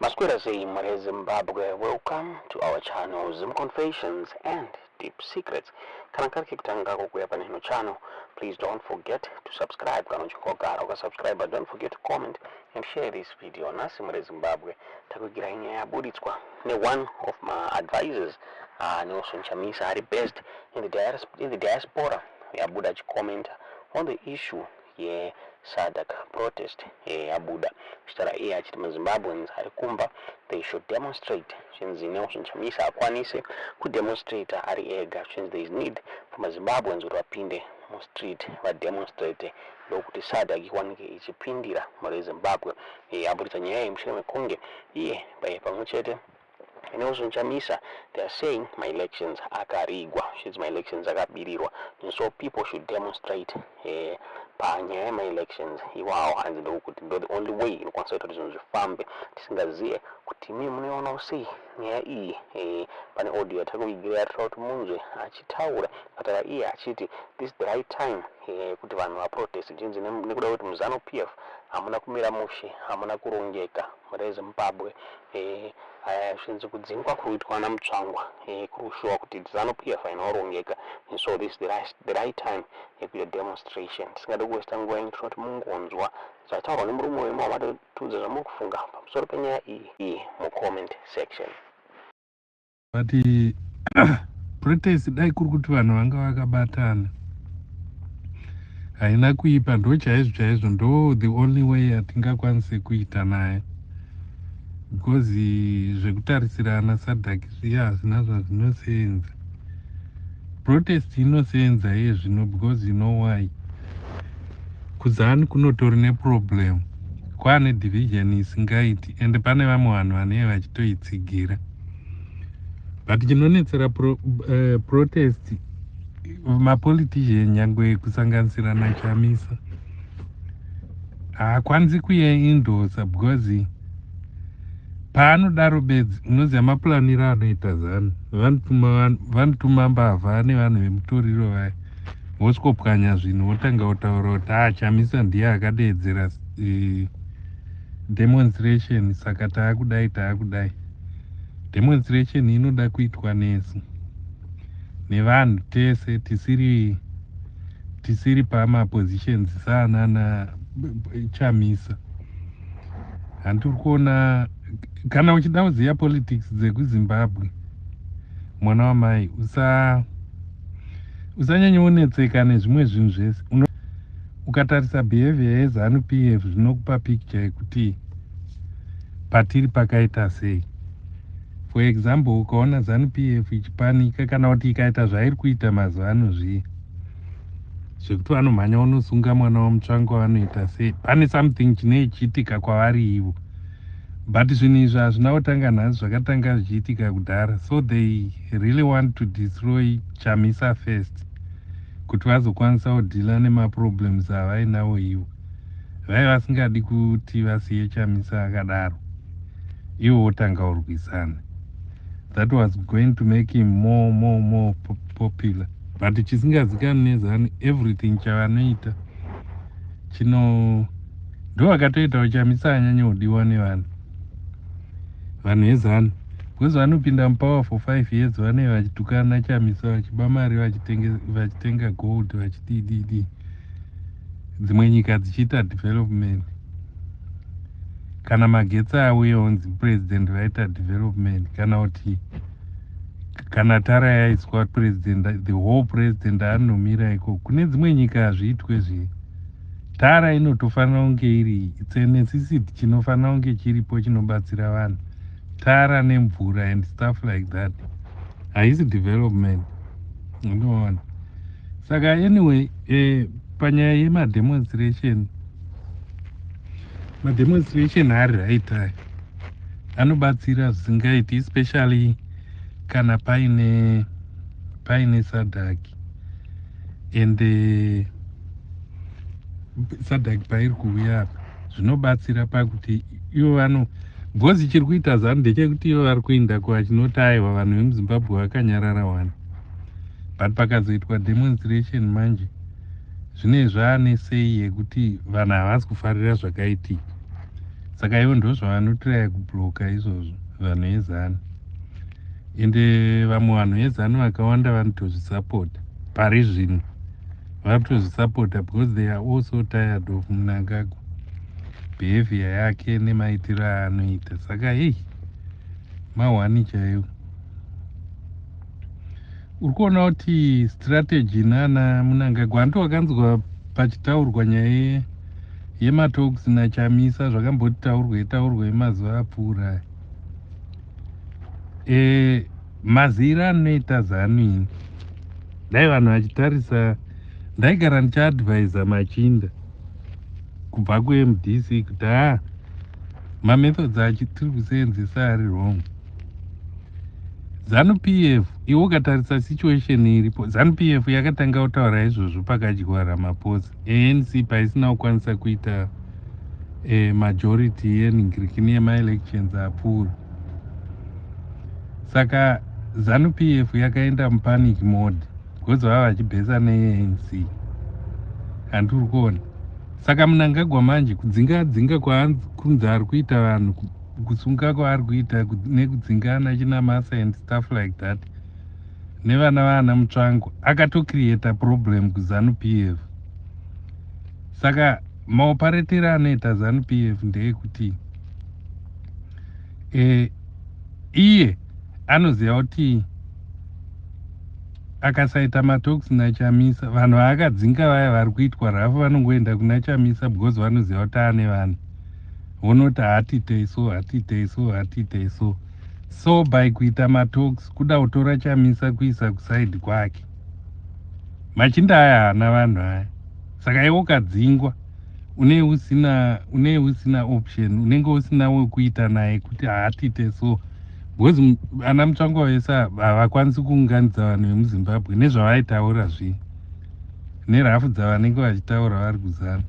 Maswera sei mhuri Zimbabwe, welcome to our channel, Zim Confessions and Deep Secrets. Kana kari kekutanga kukuya pane ino channel, please don't forget to subscribe. Kana uchingogara ukasubscribe, but don't forget to comment and share this video. Nhasi mhuri Zimbabwe takuigirai nyaya yaburitswa ne-one of my advisors, Nelson Chamisa, ari based in the diaspora. Yabuda achicommenta on the issue yeSADC protest yabuda achitaura iye achiti maZimbabweans ari kumba, they should demonstrate. Zvinzi Nelson Chamisa akwanise kudemonstrata ari ega. Zvinzi there is need for maZimbabweans kuti vapinde mustreet vademonstrate, ndokuti SADC ikwanike ichipindira mhuri yeZimbabwe. Aburitsa nyaya iyi mushure mekunge iye pamwe chete Nelson Chamisa, they are saying maelections akarigwa. Zvinzi maelections akabirirwa and so people should demonstrate panyaya yemaelections iwawo. Hanzi ndokuti ndo the only way inokwanisa kuita kuti zvinhu zvifambe. Tisingazive kuti imi munoionawo sei nyaya iyi. Pane audio yatakuvigira yatira kuti munzwe achitaura ataura iye achiti this is the right time kuti vanhu vaprotest. Zvinzi nekuda kuti muZANU PF hamuna kumira mushe, hamuna kurongeka mhuri yeZimbabwe. Zvinzi kudzingwa kuri kuitwa naMutsvangwa kuri kushuwa kuti ZANU PF haina kurongeka and so this is the right time yekuita demonstration. Tisingade kuwesta nguva yenyu, tinoti mungonzwa zvataurwa nemurume wemo wamatotiudza zvamuri kufunga pamusoro penyaya iyi mucomment section. But protest, dai kuri kuti vanhu vanga vakabatana, haina kuipa. Ndo chaizvo chaizvo, ndo the only way yatingakwanise kuita nayo, because zvekutarisira ana SADC zviya hazvina zvazvinosenza. Protest inosenza iye zvino, because you know why? KuZANU kunotori neproblem, kwaane division isingaiti, ende pane vamwe vanhu vanenge vachitoitsigira. But chinonetsera protest, mapolitician, nyangwe kusanganisira naChamisa, haakwanisi kuiendorsa, because paanodaro bedzi, unoziva maplaniro anoita ZANU, vanotuma mbavha nevanhu vemutoriro vaya, vosvikopwanya zvinhu, votanga kutaura kuti a Chamisa ndiye akadeedzera demonstration, saka taakudai, taakudai. Demonstration inoda kuitwa nesu, nevanhu tese tisiri pamapositions saanana Chamisa. Handiri kuona kana uchida kuziva politics dzekuZimbabwe, mwana wamai, usanyanya nezvimwe zvinhu zvese. Ukatarisa behavior yeZANU PF, zvinokupa picture yekuti patiri pakaita sei. For example, ukaona ZANU PF ichipanika kana kuti ikaita zvairi kuita mazuva ano zviye zvekuti vanomhanya unosunga mwana waMutsvangwa, vanoita sei, pane something chinee chiitika kwavari ivo. But zvinhu izvi hazvina kutanga nhasi, zvakatanga zvichiitika kudhara. So they really want to destroy Chamisa first kuti vazokwanisa kudeala nemaproblems avainawo ivo. Vai vasingadi kuti vasiye Chamisa akadaro, ivo votanga kurwisana. That was going to make him more, more, more popular. But chisingazikanwi neZANU, everything chavanoita chino ndo vakatoitawo Chamisa anyanya kudiwa nevanhu, vanhu veZANU, because vanopinda mupower for 5 years, vanee vachitukana naChamisa, vachiba mari, vachitenga gold, vachidididi, dzimwe nyika dzichiita development. Kana magetsi auya, onzi president vaita development, kana kuti kana tara yaiswa, president, the whole president anomira ikoko. Kune dzimwe nyika hazviitwe zviye. Tara inotofanira kunge iri, it's a necessity, chinofanira kunge chiripo chinobatsira vanhu, tara nemvura and stuff like that. Haisi development, unoona. Saka anyway, panyaya yemademonstration, mademonstration ari right, ayo anobatsira zvisingaiti, especially kana paine SADC. And SADC pairi kuuya apa, zvinobatsira pakuti ivo vano, because chiri kuita ZANU ndechekuti ivo vari kuinda kuvachinoti aiwa, vanhu vemuZimbabwe vakanyarara wani. But pakazoitwa demonstration manje, zvine zvaane sei yekuti vanhu havasi kufarira zvakaitika. Saka ivo ndo zvavanotiraya kubloka izvozvo vanhu veZANU. Ende vamwe vanhu veZANU vakawanda vanotozvisapota pari zvino, vari kutozvisapota because they are also tired of Mnangagwa, behavior yake nemaitiro aanoita. Saka hei, mahwani chaiwo. Uri kuona kuti strategy nana Mnangagwa handi wakanzwa pachitaurwa nyaya yematalks naChamisa, zvakamboti taurwe taurwe mazuva apfuura. Mazira anoita ZANU ini dai vanhu vachitarisa, ndaigara ndichiadvisa machinda kubva kuMDC kuti ha, mamethods achitiri kuseenzesa ari wrong. ZANU PF, iwe ukatarisa situation iripo, ZANU PF yakatanga kutaura izvozvo pakadyiwa Ramaphosa, ANC paisina kukwanisa kuita majority yenhingirikini yemaelections apfuura. Saka ZANU PF yakaenda mupanic mode because vava vachibhesa neANC, handiri kuona? Saka Mnangagwa manje kudzinga dzinga kwakunzi ari kuita vanhu, kusunga kwaari kuita nekudzingana Chinamasa and stuff like that nevana vana Mutsvangwa, akatocreata problem kuZANU PF. Saka maoperatero anoita ZANU PF ndeyekuti iye anoziva kuti akasaita matalks naChamisa, vanhu vaakadzinga vaya vari kuitwa rafu vanongoenda kuna Chamisa because vanoziva kuti ane vanhu vonoti hatiitei so, hatiitei so, hatiitei so. So by kuita matalks, kuda kutora Chamisa kuisa kuside kwake. Machinda aya haana vanhu aya. Saka iwe ukadzingwa, une usina option, unenge usina wekuita naye kuti haatiite so, because ana Mutsvangwa vese havakwanisi kuunganidza vanhu vemuZimbabwe nezvavaitaura zvinhu nerafu dzavanenge vachitaura vari kuZANU.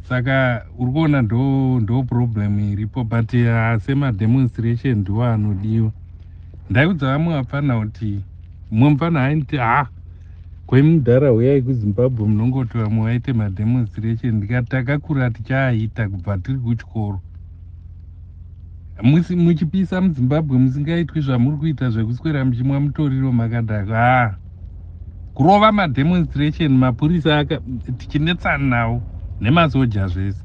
Saka uri kuona ndo problem iripo. But semademonstration ndiwo anodiwa. Ndaiudza vamwe vapfana kuti mumwe mufana aiti, "Ha, kwemudhara, huyai kuZimbabwe, munongoti vamwe vaite mademonstration." Ndikati, "Takakura tichaaita kubva tiri kuchikoro. Muchipisa muZimbabwe, musingaitwi zvamuri kuita zvekuswera muchimwa mutoriro makadhaka. Ha, kurova mademonstration, mapurisa tichinetsana nawo nemasoja zvese,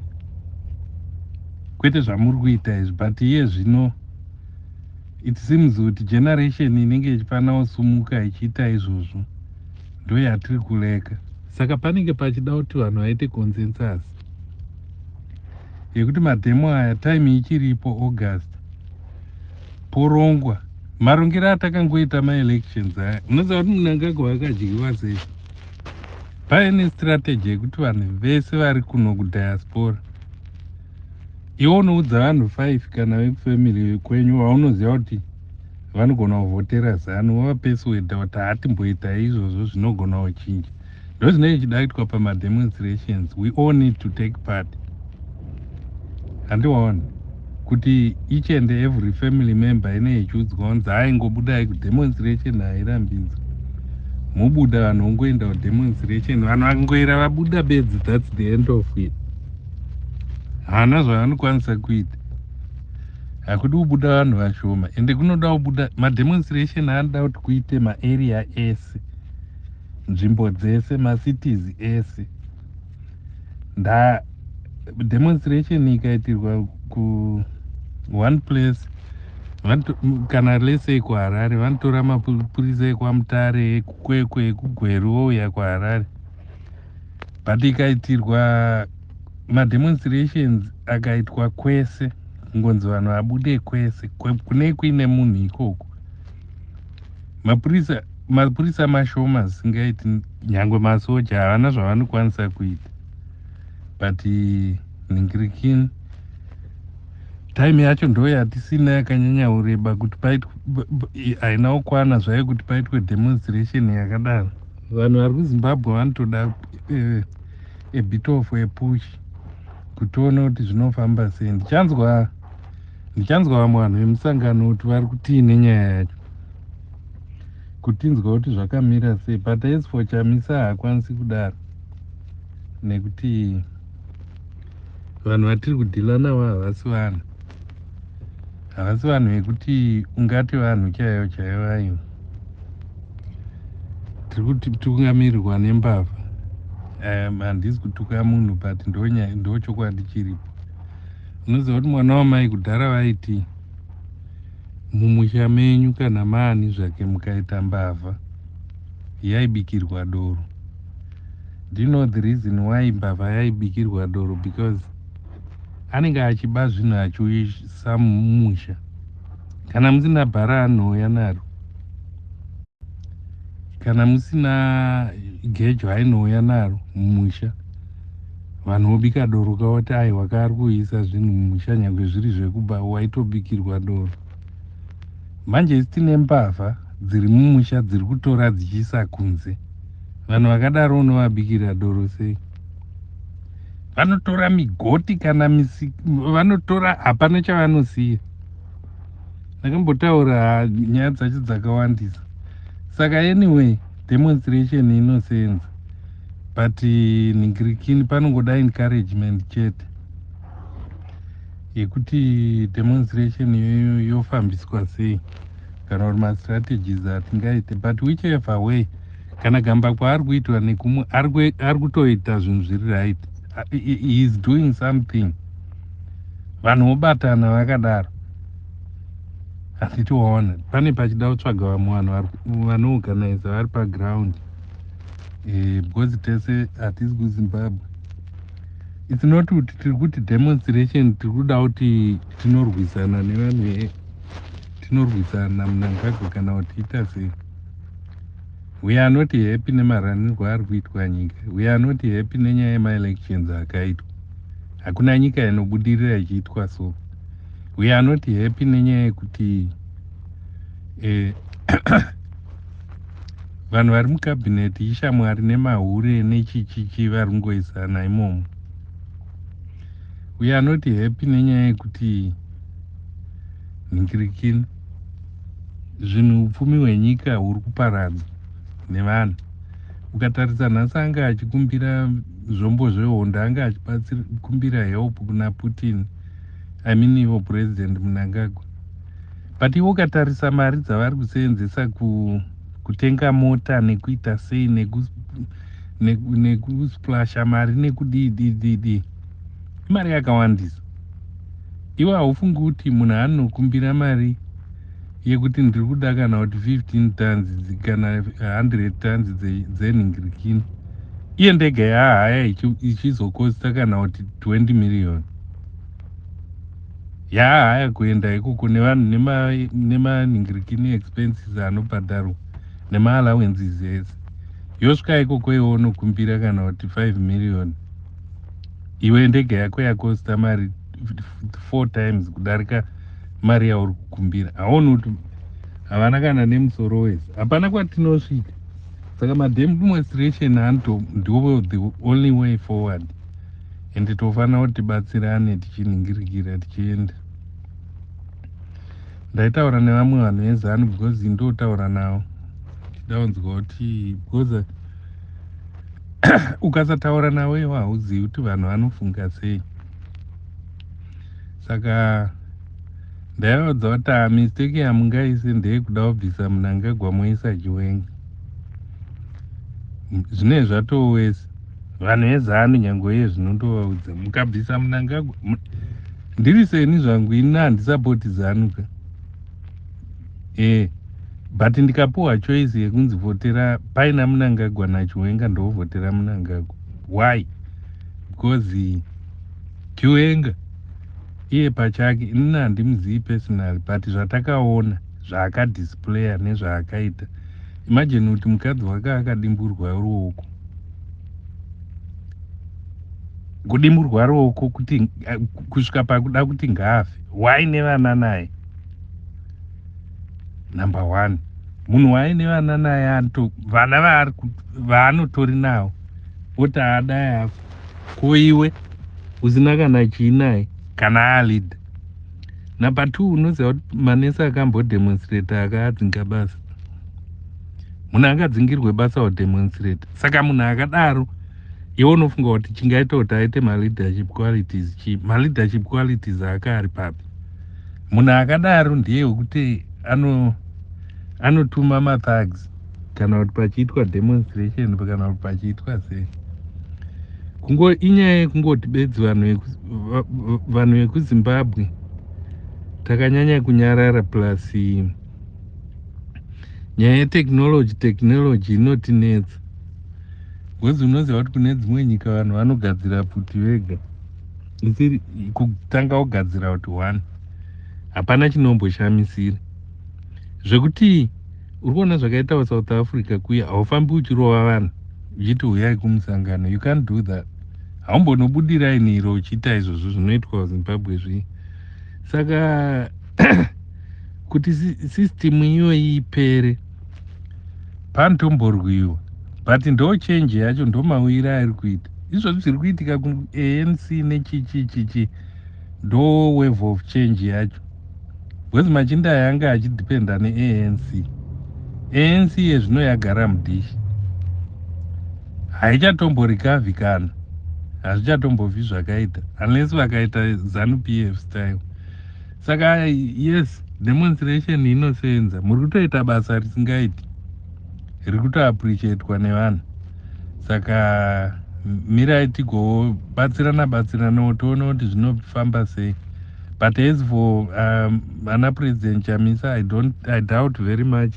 kwete zvamuri kuita izvi." But iye zvino it seems kuti generation inenge ichifanira kusumuka ichiita izvozvo ndo yatiri kuleka. Saka panenge pachida kuti vanhu vaite consensus yekuti mademo aya, time ichiripo, August, porongwa marongero atakangoita maelections aya. Unoziva kuti Mnangagwa akadyiwa sei? Paine strategy yekuti vanhu vese vari kuno kudiaspora, iwe unoudza vanhu 5 kana vekufamily kwenyu vaunoziva kuti vanogona kuvhotera ZANU, wavapersuada kuti hatimboita izvozvo, zvinogona kuchinja. Ndo zvinenge chida kuitwa pamademonstrations. We all need to take part, handiwaona kuti each and every family member ine ichiudzwa kunzi haingobudai kudemonstration, hairambidzwa, mubuda. Vanhu vongoenda kudemonstration, vanhu vakangoera vabuda bedzi, that's the end of it. Haana zvavanokwanisa kuita. Hakudi kubuda vanhu vashoma, ende kunoda kubuda mademonstration anoda kuti kuite maarea ese, nzvimbo dzese, macities ese. Nda demonstration ikaitirwa ku one place, kana let's say kuHarare, vanotora mapurisa ekwaMutare, ekuKwekwe, ekuGweru, ouya kuHarare. But ikaitirwa mademonstrations akaitwa kwese, kungonzi vanhu vabude kwese kune kuine munhu ikoko, mapurisa mashoma zvisingaiti, nyange masoja havana zvavanokwanisa kuita. But ningirikini, time yacho ndo yatisina yakanyanya kureba kuti paitwe, haina kukwana zvayo kuti paitwe demonstration yakadaro. Vanhu vari kuZimbabwe vanotoda a bit of a push kutiona kuti zvinofamba sei. Ndichanzwa vamwe vanhu vemusangano kuti vari kutii nenyaya yacho, kutinzwa kuti zvakamira sei. But as for Chamisa, haakwanisi kudaro nekuti Vanhu vatiri kudhila navo havasi vanhu, havasi vanhu vekuti ungati vanhu chaivo chaivo. Aiwa, tiri kutungamirirwa nembavha. Handisi kutuka munhu, but ndo chokwadi chiripo. Unoziva kuti mwana wamai, kudhara vaiti mumusha menyu kana maani zvake mukaita mbavha, yaibikirwa doro. Do you know the reason why mbavha yaibikirwa doro? Because anenge achiba zvinhu achiisa mumusha. Kana musina bhara, anouya naro. Kana musina gejo, ainouya naro mumusha. Vanhu vobika doro kavati, "Aiwa, kaari kuuyisa zvinhu mumusha," nyange zviri zvekuba, waitobikirwa doro. Manje isi tine mbavha dziri mumusha dziri kutora dzichiisa kunze. Vanhu vakadaro unovabikira doro sei? Vanotora migoti kana misi vanotora, hapana chavanosiya. Ndakambotaura nyaya dzacho dzakawandisa. Saka anyway, demonstration inosenza, but ningirikini panongoda encouragement chete yekuti demonstration iyoyo yofambiswa sei, kana kuti mastrategies atingaite. But whichever way, kana gamba kwaari kuitwa nekumwe, ari kutoita zvinhu zviri right. He is doing something. Vanhu vobatana vakadaro, handiti? Waona pane pachida kutsvaga vamwe vanhu vanoorganiza vari paground, because tese hatisi kuZimbabwe. It's not kuti tiri kuti demonstration tiri kuda kuti tinorwisana nevanhu, tinorwisana naMnangagwa kana kuti ita sei. We are not happy nemaranirwo ari kuitwa nyika. We are not happy nenyaya yemaelections akaitwa. Hakuna nyika inobudirira ichiitwa so. We are not happy nenyaya yekuti vanhu vari mukabhineti ishamwari nemahure nechichichi vari kungoisana imomo. We are not happy nenyaya yekuti nhingirikini zvinhu, upfumi hwenyika huri kuparadzwa nevanhu. Ukatarisa nhasi, anga achikumbira zvombo zvehondo, anga achikumbira help kuna Putin, I mean, ivo President Mnangagwa. But iwo ukatarisa mari dzavari kuseenzesa kutenga mota nekuita sei, nekusplasha mari nekudii dii, imari yakawandisa. Iwe haufungi kuti munhu anokumbira mari yekuti ndiri kuda kana kuti 15 tons kana 100 tons dzenhingirikini, iye ndege yaahaya ichizokosta kana kuti 20 million yaahaya kuenda ikoko nevanhu nemanhingirikini expenses anobhadharwa nemaallowances ese, yosvika ikoko iwe unokumbira kana kuti 5 million, iwe ndege yako yakosta mari four times kudarika mari yauri kukumbira? Haoni kuti havana kana nemusoro wese? Hapana kwatinosvika. Saka mademonstration anto ndo the only way forward, and tofanira kuti tibatsirane tichiningirikira tichienda. Ndaitaura nevamwe vanhu veZANU because ndotaura navo tichida kunzwa kuti, because ukasataura navo iwo hauzivi kuti vanhu vanofunga sei. Saka ndaivaudza kuti a mistake yamungaise ndeyekuda kubvisa Mnangagwa moisa Chiwenga. Zvinenge zvatowese. Vanhu veZANU nyange iye zvinondovaudza, mukabvisa Mnangagwa, ndiri seni zvangu, ini handisapoti ZANU ka, but ndikapiwa choice yekunzi vhotera paina Mnangagwa naChiwenga, ndovhotera Mnangagwa. Why? Because Chiwenga iye pachake, inini handimuzivi personally, but zvatakaona zvaakadisplaya nezvaakaita, imagine kuti mukadzi wake akadimburwa ruoko, kudimburwa ruoko kuti kusvika pakuda kuti ngaafe. Why nevana naye? Number one, munhu waine vana naye, vana vaanotori navo, oti haadai afa. Ko iwe usina kana chii naye kana aleader? Number two, unoziva kuti manesi akambodemonstrata akaadzinga basa. Munhu angadzingirwe basa wademonstrata? Saka munhu akadaro Iwe unofunga kuti chingaita kuti aite maleadership qualities chii? Maleadership qualities aka ari papi? Munhu akadaro ndiye wekuti anotuma mathugs kana kuti pachiitwa demonstration kana kuti pachiitwa sei. Kungo inyaya yekungoti bedzi vanhu vekuZimbabwe takanyanya kunyarara, plus nyaya yetechnology. Technology inotinetsa because unoziva kuti kune dzimwe nyika vanhu vanogadzira pfuti vega. Isiri kutanga kugadzira kuti one, hapana chinomboshamisira zvekuti uri kuona zvakaitawo South Africa kuya. Haufambi uchirova vanhu uchiti uyai kumusangano. You can't do that. Haumbonobudirai niro uchiita izvozvo zvinoitwa kuZimbabwe zvii. Saka kuti system iyoyi ipere, panotomborwiwa, but ndo change yacho, ndo mawiro ari kuita izvozvi zviri kuitika kuANC nechichichichi, ndo wave of change yacho, because machinda aya anga achidhipenda neANC. ANC yezvino yagara mudhishi, haichatomborikavhi kana hazvichatombofi zvakaita unless vakaita ZANU PF style. Saka yes, demonstration inosenza. Muri kutoita basa risingaiti, riri kutoappreciatwa nevanhu. Saka mirai tigobatsirana batsiranawo, toona kuti zvinofamba sei. But as for ana President Chamisa, I don't, I doubt very much.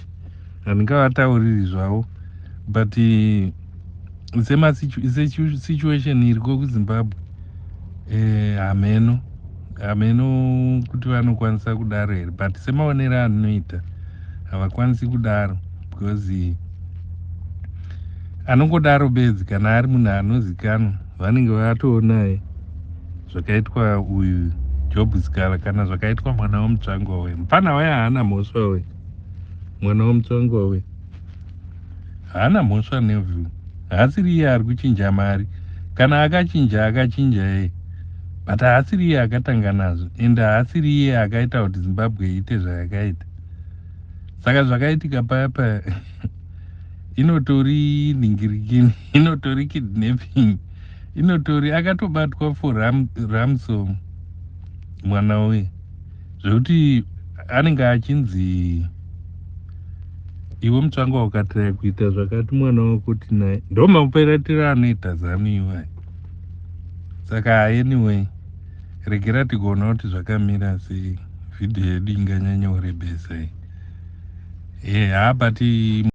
Handingavatauriri zvavo, but sesituation iriko kuZimbabwe, hameno, hameno kuti vanokwanisa kudaro here, but semaonero anoita havakwanisi kudaro, because anongodaro bedzi kana ari munhu anozikanwa. Vanenge vatoonaye zvakaitwa uyu Job Sikhala kana zvakaitwa mwana waMutsvangwa. We mufana waye haana mhosva, we mwana waMutsvangwa we haana mhosva. Neview haasiri iye ari kuchinja mari. Kana akachinja, akachinja ye, but haasiri iye akatanga nazvo, ende haasiri iye akaita kuti Zimbabwe iite zvayakaita. Saka zvakaitika paya paya inotori nhingirikini, inotori kidnapping, inotori akatobatwa for ransom mwana uye, zvekuti anenge achinzi iwe Mutsvangwa ukatiraya kuita zvakati mwana wako tinaye. Ndo maoperatiro anoita ZANU iwayo. Saka anyway, regera tigoona kuti zvakamira sei. Vhidhiyo yedu inganyanya kurebesa iyi. Ha, but